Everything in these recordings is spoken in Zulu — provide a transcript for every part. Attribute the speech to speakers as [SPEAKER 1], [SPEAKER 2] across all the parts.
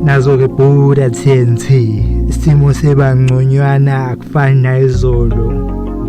[SPEAKER 1] Nazo-ke Buddha TNT, isimo siba ngconywana akufani nayizolo.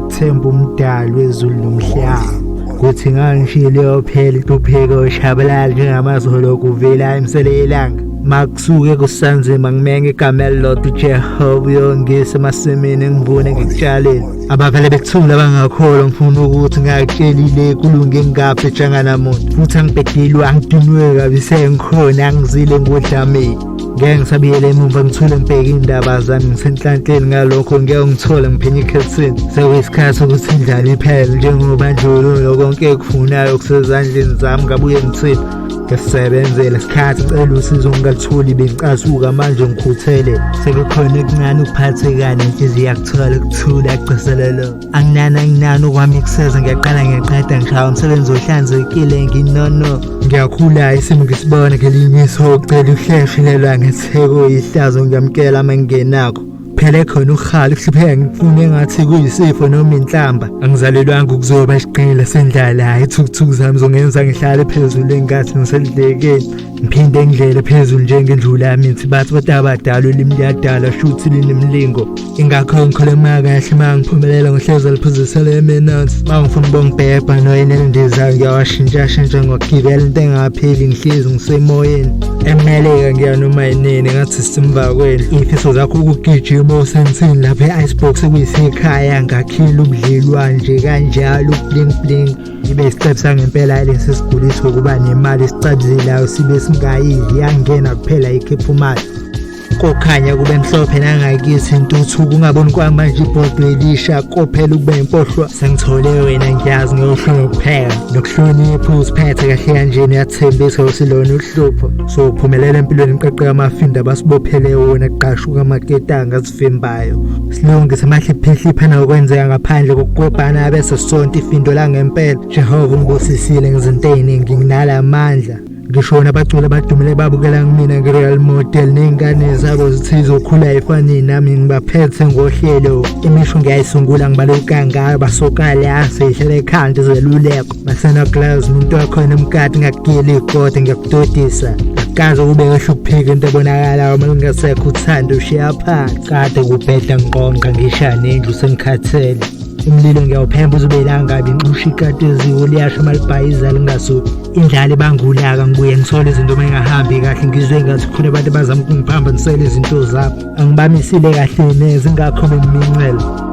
[SPEAKER 1] Themba umdali wezulu nomhlaba. Kuthi ngangishilo yophela inhlupheko oshabalala njengamazolo kuvela imisele yelanga. Makusuke kusanzima ngimenge igama elilodwa uJehova uyongisa emasimini ngivune ngikutshalile. Abavele bekuthula abangakholwa ngifuna ukuthi ngakutshelile kulunge ngingaphi ejangana muntu. Futhi angibhedelwa angidinwe kabi sengikhona angizile ngodlame. Ngeke ngisabuyela emumva ngithule ngibheke iy'ndaba zami ngisenhlanhleni ngalokho ngeke ngithole ngiphenye ikhethini. Sekuyisikhathi sokuthi indlala iphele njengoba ndlululo konke ekufunayo kusezandleni zami ngabuye ngithini. Ngisebenzele isikhathi ngicela usizo ngingalutholi bengicasuka manje ngikhuthele. Sekukhona okuncane ukuphatheka nenhliziyo yakuthola ukuthula gciselelo. Anginani anginani okwami kuseza ngiyaqala ngiyaqeda ngishaya umsebenzi ohlanzekile nginono. Ngiyakhula isimo ngisibona ngelinye iso ucela uhleshilelwa ngetheko ihlazo ngiyamkela uma ngingenakho. Phele khona ukuhala ukuhlupheka ngifune engathi kuyisifo noma inhlamba. Angizalelwanga ukuzoba isigqila sendlala ithukuthuku zami zongenza ngihlale phezulu engathi ngiselidlekeni. Ngiphinde ngidlele phezulu njengendlula mithi bathi abantu abadala ulimi luyadala shuthi linemlingo. Ingakho ngikhuluma kahle uma ngiphumelela ngohlezi aliphuzisela emenonsi. Uma ngifuna ukubongibhebha noyena elindizayo ngiyawashintshashintsha ngokugibela into engapheli ngihlezi ngisemoyeni. Emelika ngiya noma yinini ngathi simva kwendlu. Iy'fiso zakho ukugijima osensini lapha e-icebox kuyisekhaya ngakhile ubudlelwane nje kanjalo bling bling. Ibe isicebi sangempela lesi siguliswa ukuba nemali isicabuzelayo sibe singayidli yangena kuphela ikhipha imali. Kokhanya kube mhlophe nangakithi intuthuko ungaboni kwamanje ibhodwe elisha kophela ukube impohlwa sengithole wena ngiyazi ngiyohlonga kuphela nokuhlonipha uziphethe kahle kanjena uyathembisa ukuthi lona uhlupho so uphumelela empilweni iqeqe amafinda abasibophele wona kuqashuka amaketanga azivimbayo silungise amahliphihlipha nokwenzeka ngaphandle kokukwebhana bese sonke ifindo langempela. Jehova ungibusisile ngezinto ey'ningi nginala mandla. Ngisho nabaculi abadumile babukela kumina ngi-real model ney'ngane zabo zithi izokhula ifani nami ngibaphethe ngohlelo. Imisho ngiyayisungula ngibaluka ngayo basokale aseyihlele ekhanda izeluleko. Masena gloves umuntu wakhona emkati ngakugila igode ngiyakudodisa. Akaze kube kahle ukuphika into ebonakalayo uma lungasekho uthando ushiya phansi. Kade kubheda ngiqonqa ngisha nendlu sengikhathele. Umlilo ngiyawuphemba uzobe ilangabi nxusha ikati eziko liyasho uma libhayiza lingasuki. Indlala ibangulaka ngibuye ngisole izinto uma ingahambi kahle ngizwe ngathi khona abantu abazama ukungiphambanisela izinto zabo. Angibamisile kahle neze ingakho bengimincela.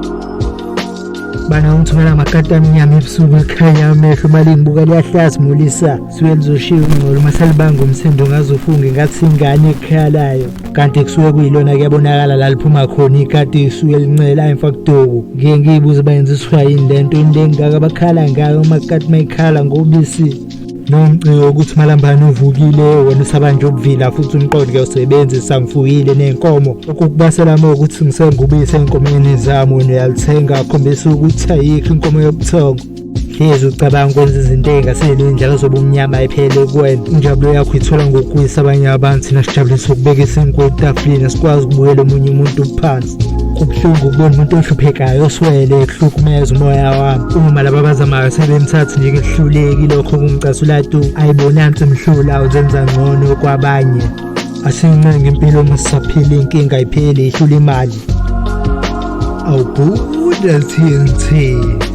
[SPEAKER 1] Bana ungithumela amakati amnyama ebusuku likhanya amehlo uma lingibuka liyahlazimulisa. Suke lizoshiya ungcolo uma selibanga umsindo ngazofunga ngathi ingane ekhalayo. Kanti kusuke kuyilona kuyabonakala la liphuma khona ikati isuke lincela imfakuduku. Ngiye ngiyibuze bayenziswa yini lento into engaka bakhala ngayo amakati mayikhala ngobisi. Nomciko ukuthi uMalambane uvukile wena usabanje ubuvila futhi umqondo kuyawusebenzisa ngifuyile ney'nkomo ukukubasela mo ukuthi ngisengubise ey'nkomeni zami wena uyalithenga khombisa ukuthi ayikho inkomo yobuthongo. Hlezi ucabanga ukwenza izinto ey'ngasele indlela zobumnyama iphele kuwena. Injabulo yakho uyithola ngokuwisa abanye abantu thina sijabulisa ukubeka isinkwa etafuleni asikwazi ukubukela omunye umuntu phansi. Kubuhlungu ukubona umuntu ohluphekayo oswele ekuhlukumeza umoya wami. Uma laba abazamayo sebemthatha njengehluleki lokho kungicasula tu. Ayibonansi mhlula uzenza ngcono kwabanye. Asincenga impilo uma sisaphila inkinga ayipheli ihlula imali. Awubhuda TNT.